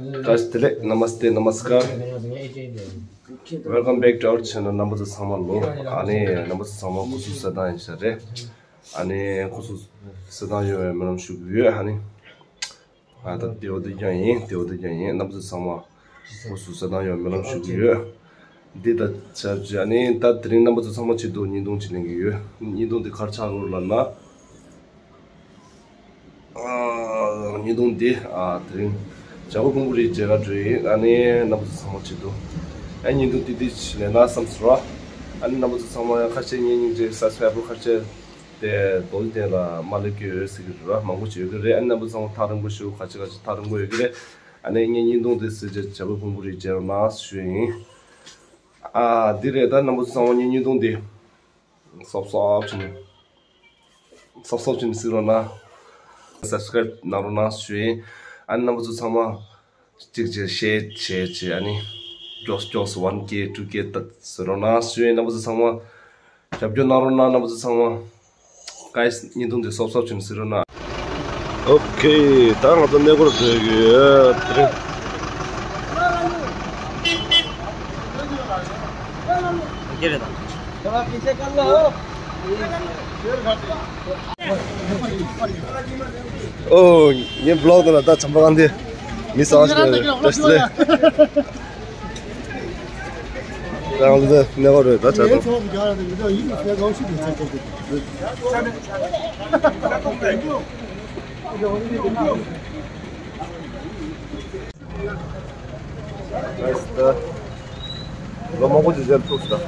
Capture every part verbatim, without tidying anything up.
བཀྲ་ཤིས་བདེ་ལེགས། Namaste, namaskar. Welcome back to our channel. རྣམ་པ་ཚོ་ཚང་མ་ལོ། ཨ་ནི་རྣམ་པ་ཚོ་ཚང་མ་སྐུ་གཟུགས་གསལ་ཐང་ཡིན་ས་རེད། ཨ་ནི་སྐུ་གཟུགས་གསལ་ཐང་ཡོང་བའི་སྨོན་ལམ་ཞུ་གི་ཡོད། ཨ་ནི་ཨ་ད་བདེ་བོ་བདེ་རྐྱང་ཡིན། བདེ་བོ་བདེ་རྐྱང་ཡིན། རྣམ་པ་ཚོ་ཚང་མ་སྐུ་གཟུགས་གསལ་ཐང་ཡོང་བའི་སྨོན་ལམ་ཞུ་གི་ཡོད། འདི་ད་ཆ་ཅི་ཨ་ནི་ད་དེ་རིང་རྣམ་པ་ཚོ་ཚང་མ་ཆེད་དུ་བརྙན་ཐུང་ཅིག་ལེན་གི་ཡོད། བརྙན་ཐུང་འདི་ག་རེ་ཆགས་ཀྱི་ཡོད་ལབ་ན། ཨ་བརྙན་ཐུང་འདི་ཨ་དེ་རིང་བྱ་རྒོད་ཕུང་པོ་རིའི་མཇལ་ཁ་འགྲོ་ཡིན། ཨ་ནི་རྣམ་པ་ཚོ་ཚང་མ་ཆེད་དུ་ཨ་བརྙན་ཐུང་འདི་འདི་ཅིག་ལེན་ན་བསམ་སོང་ར། ཨ་ནི་རྣམ་པ་ཚོ་ཚང་མ་ཡང་ཁ་ཤས་ངའི་སྙིང་རྗེ་subscriber་ཁ་ཤས་དེ་རྡོ་རྗེ་གདན་ལ་མ་སླེབས་ཀྱི་ཡོད་ཟེར་གྱི་རེད་ར། མང་པོ་ཅིག་ཡོད་ཀྱི་རེད། ཨ་ནི་རྣམ་པ་ཚོ་ཚང་མ་ཐག་རིང་པོ་ཞིག་ཁ་ཤས་ཁ་ཤས་ཐག་རིང་པོ་ཡོད་ཀྱི་རེད། ཨ་ནི་ངའི་བརྙན་ཐུང་འདི་གཟིགས་བྱས་བྱ་རྒོད་ཕུང་པོ་རིའི་མཇལ་རོགས་གནང་ཞུ་ཡིན། ཨ་འདི་རེད། ད་རྣམ་པ་ཚོ་ཚང་མ་ངའི་བརྙན་ཐུང་འདི་སོབ་སོབ་བྱུང་། སོབ་སོབ་བྱུང་ཟེར་རོགས་གནང་། subscribe་གནང་རོགས་གནང་ཞུ་ཡིན། ཨ་ནི་རྣམ་པ་ཚོ་ཚང་མ་གཅིག་བྱས་share་བྱས་བྱས་ཨ་ནི་མགྱོགས་མགྱོགས་one K two K་ཟེར་རོགས་གནང་ཞུ་ཡིན། རྣམ་པ་ཚོ་ཚང་མ་རྒྱབ་སྐྱོར་གནང་རོགས་གནང་། རྣམ་པ་ཚོ་ཚང་མ། Guys། བརྙན་ཐུང་འདི་སོབ་སོབ་བྱུང་ཟེར་རོགས་གནང་། Okay། ད་ང་ཚོ་གནས་སྐོར་འགྲོ་གི་ཡོད། ཨོ་ངའི་vlog་ནང་ལ་ད་བྱམས་པ་གང་དེ་མི་གསར་པ་ཞིག་རེད། བཀྲ་ཤིས་བདེ་ལེགས། ད་ང་ཚོ་གནས་སྐོར་རེད། ད་བྱ་དང་། ལོ་མང་པོ་ཅིག་མཇལ་ཐུབ་སོང་།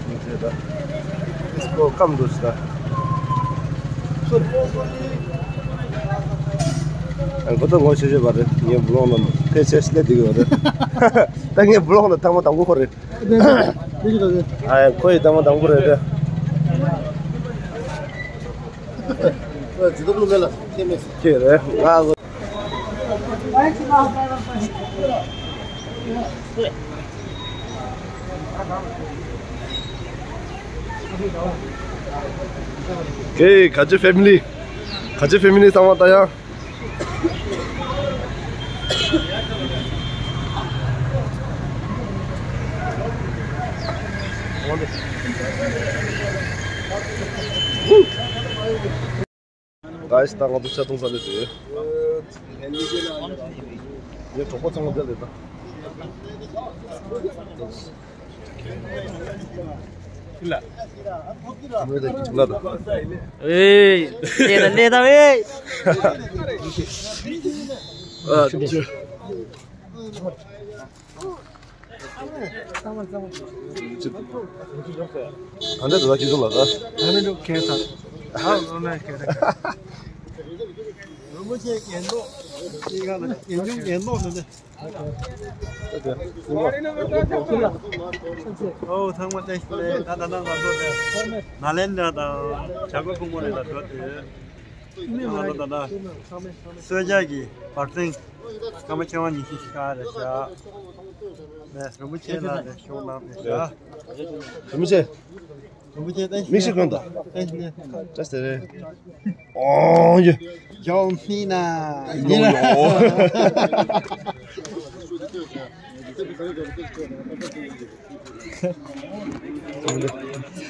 མི་ཚེ་ད་སྐོར་སྐམ་འགྲོ་ཞིག་ད། ཨ་ཁོ་ཚོ་ངོ་ཤེས་ཤེས་པ་རེད། ངའི་vlog་ནང་ཕལ་ཆེར་སླེབས་བསྡད་ཀྱི་ཡོད་རེད། ད་ངའི་vlog་ནང་ཐེངས་མ་དང་པོ་ཁོ་རེད། ཨ་ཁོ་ཡི་ཐེངས་མ་དང་པོ་རེད་དེ། ཁྱེད་རེད། ང་ཁྱེད་ག་ཅི་family། ག་ཅི་family་ཚང་མ་ད་ཡང་། Guys། ད་ང་ཚོ་ཆ་ཚང་ས་ནས་བསྡད་ཡོད། ངའི་གྲོགས་པོ་ཚང་མ་འདིར་སླེབས་ད། ལ། ངོས་དང་གཅིག་ལ་ད། ཨེ། ལས་ད་ལས་ད་ཨེ། ཨ་ཅི། ཨ་འདྲ་འདུག་ཅི་འདུག་ལ་ད། ཨ་ནི་འདུག་ཁྱེད་ཚང་། ཨ་ལོ་ན་ཁྱེད་ཚང་། རིན་པོ་ཆེ་གྱེན་ལོག་ཅི་ག་ལ་གྱེན་ཆུང་གྱེན་ལོག་ནི་འདི། ཨོ་ཚང་མ་བཀྲ་ཤིས་བདེ་ལེགས། ད་ད་ད་ང་ཚོ་དེ་ནཱ་ལེནྡྲ་དང་བྱ་རྒོད་ཕུང་པོ་རི་ལ་འགྲོ་དུས། ང་ཚོ་ད་ད་གསོལ་ཇ་གི་བར་ཐེངས། སྐར་མ་ཆེ་བ་ཉི་ཤུ་ཤི་ཁ་རེད་ཤག་ནས་རིན་པོ་ཆེ་ལ་ནས་ཤོག་ནང་ནས་ཤག་རིན་པོ་ཆེ། རིན་པོ་ཆེ་ཏན་མིག་ཤི་གོན་ད། ཏན་ཤི་ནས། ཅི་ཟེར་རེད། ཨོ་ཡེ། ཡོང་ནི་ན། ཡོང་ཡོང་།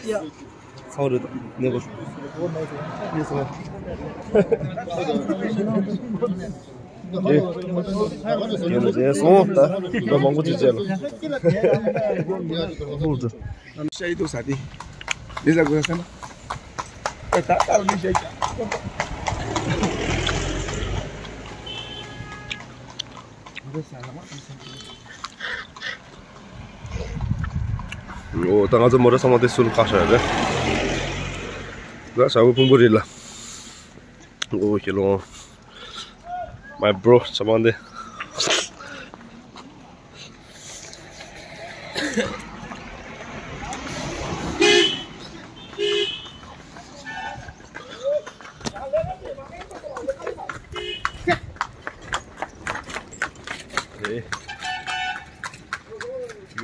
ཡ། ཚང་རེད་ད། གནས་སྐོར། གནས་སོང་། ཨེ། ཡིན་ལ་མཇལ་སོང་ད། ལོ་མང་པོ་ཅིག་མཇལ་ལ། ཧུར་ཏུ། ཤ་ཡི་ཏོ་ས་དེ། ལི་ས་གོ་ས་ན། ད་ད་ལི་ཤ་ཡི། ཨོ་ད་ང་ཚོ་མོ་ཊ་ཚང་མ་དེ་སུ་ལ་བཀག་བཞག་ཡོད་རེད། ང་བྱ་རྒོད་ཕུང་པོ་རི་ལ། ཨོ་ཁྱེད་ལོ། My bro ཆ་མང་དེ།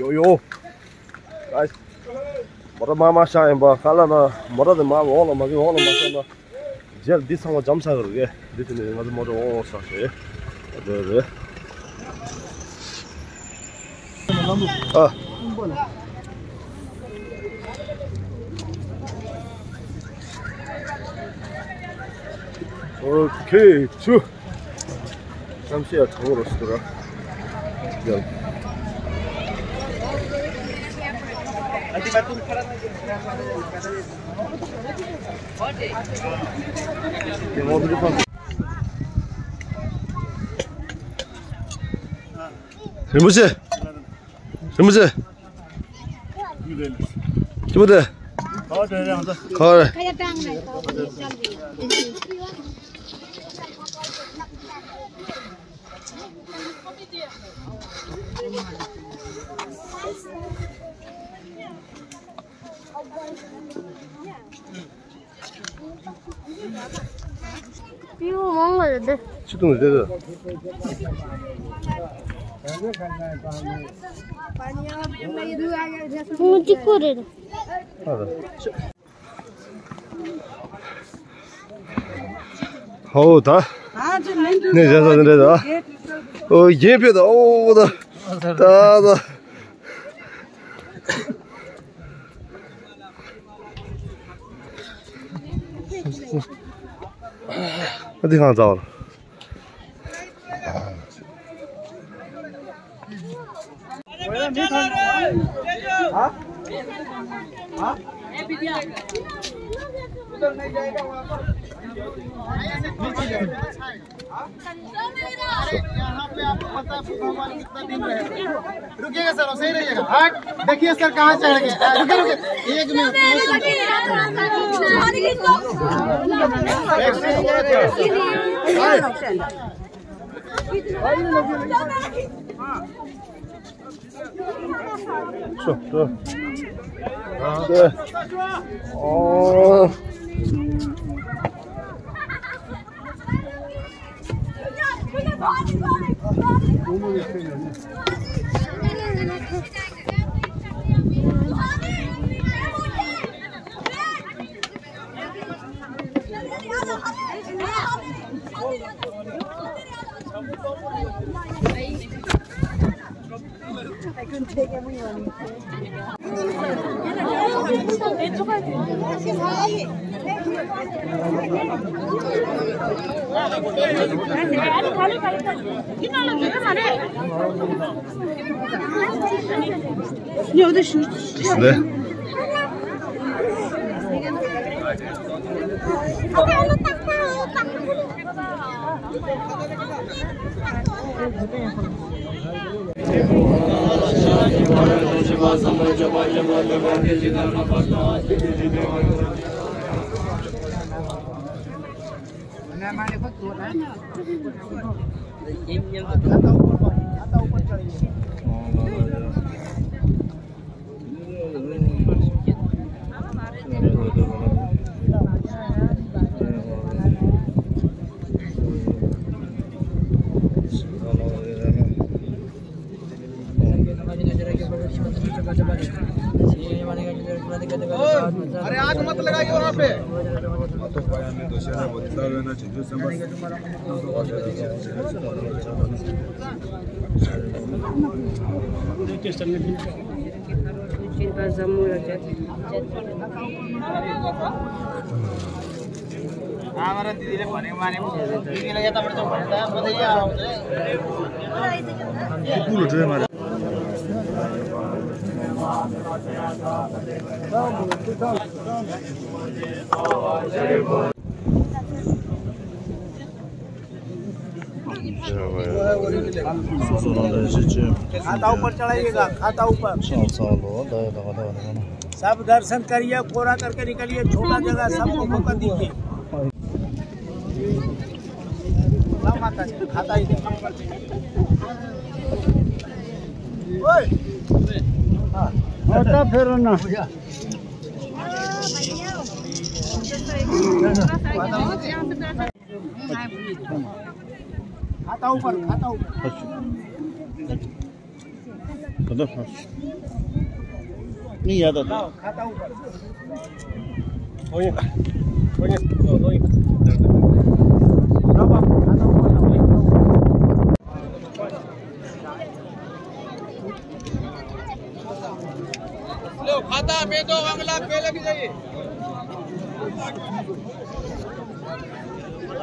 ཡོ་ཡོ། ཨ། མོ་ཊ་མར་མར་བཞག་ཡིན་པ། ཁ་ལ་ན་མོ་ཊ་དེ་མར་འོག་ལ་མ་གི་འོག་ལ་མ་བཞག་ན། རྗེས་ལ་འདི་ཚང་མ་འཇམ་ཆགས་ཀྱི་རེད། འདི་དེ་ནས་ང་ཚོ་མོ་ཊ་འོག་འོག་བཞག་ཞེས། རེད་རེད། ཨ། ཨོ་ཁེ་ཆུ། བསམ་ཤེས་ཡ་གྲང་མོ་རོ་སི་ཏུ་ར། ཡང་། རིན་པོ་ཆེ། རིན་པོ་ཆེ། ཅི་པོ་དེ། ཁ་རེ། པིའུ་མང་ལ་རེད། ཆུ་དུང་རེད། ཆུང་གཅིག་པོ་རེད། ཧོ་ད། ནས་བཞག་ས་འདྲ་ད། ཨོ་རྒྱན་ཕེབས་ད་ཨོ་ད། ད་ད། ཨ་དེ་གང་ཚ་བར། हाँ? हाँ? उधर नहीं जाएगा वहाँ पर। अरे, यहाँ पे आपको पता है, बुद्ध भगवान कितना दिन रहे? रुकिएगा सर, सही रहिएगा। हाँ, देखिए सर, कहाँ चढ़ गए। रुकिए, रुकिए, एक मिनट, एक मिनट। अरे, आग मत लगाइए वहाँ पे। खाता ऊपर चढ़ाइएगा, खाता ऊपर। सब दर्शन करिए, कोरा करके निकलिए, छोटा जगह, सबको मौका दीजिए। ला माता जी, खाता ही दे। ओए। हाँ। खाता फेरो ना। खाता ऊपर, खाता ऊपर। नहीं याद आता। खाता ऊपर। ओए, ओए, ओए। खाता ऊपर। में दो, अगला पे लग जाइए।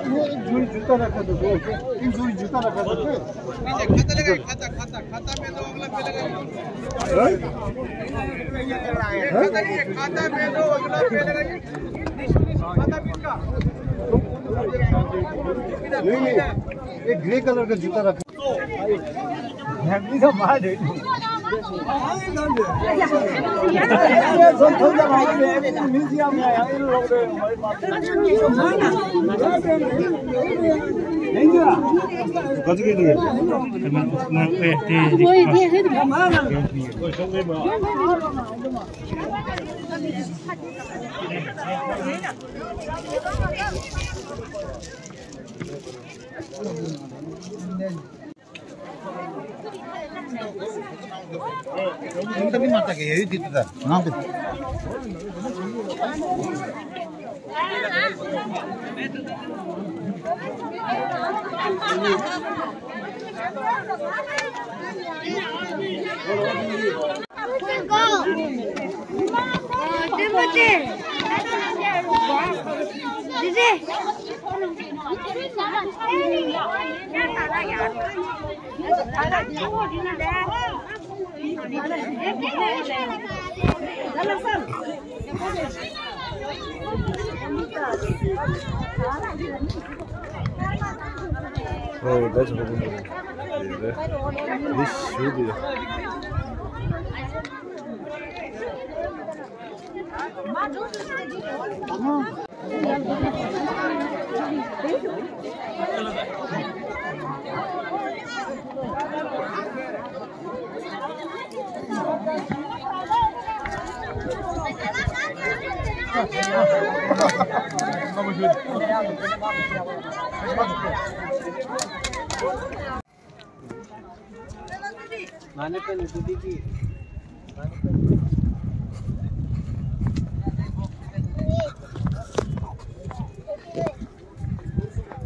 ये एक जोड़ी जूता रखा था, दो। एक जोड़ी जूता रखा था, दो। खाता लगा, खाता, खाता, खाता में दो, अगला पे लगा। हाँ? खाता नहीं है, खाता में दो, अगला पे लगा। खाता किसका? नहीं, नहीं, एक ग्रे कलर का जूता रखा। Oh, that's a good one. This should be.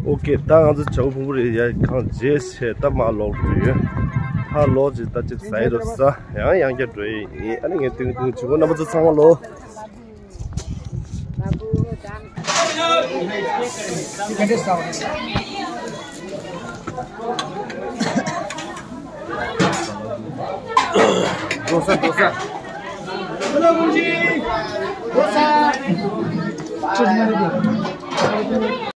ཨོ་ཀེ། ད་ང་ཚོ་བྱ་བ་ཕུང་པོ་རེད་ཡ། གང་བྱས་བྱས་ད་མར་ལོག་འགྲོ་ཡོད། ཧ་ལོག་ཅིག་ད་ཅིག་ཟ་ཡི་རོ་ཟ། ཡང་ཡང་བསྐྱར་འགྲོ་ཡི་ཡིན། ཨ་ནི་ངས་ཏིང་ཏིང་བྱེད་པོ་རྣམ་པ་ཚོ་ཚང་མ་ལོ།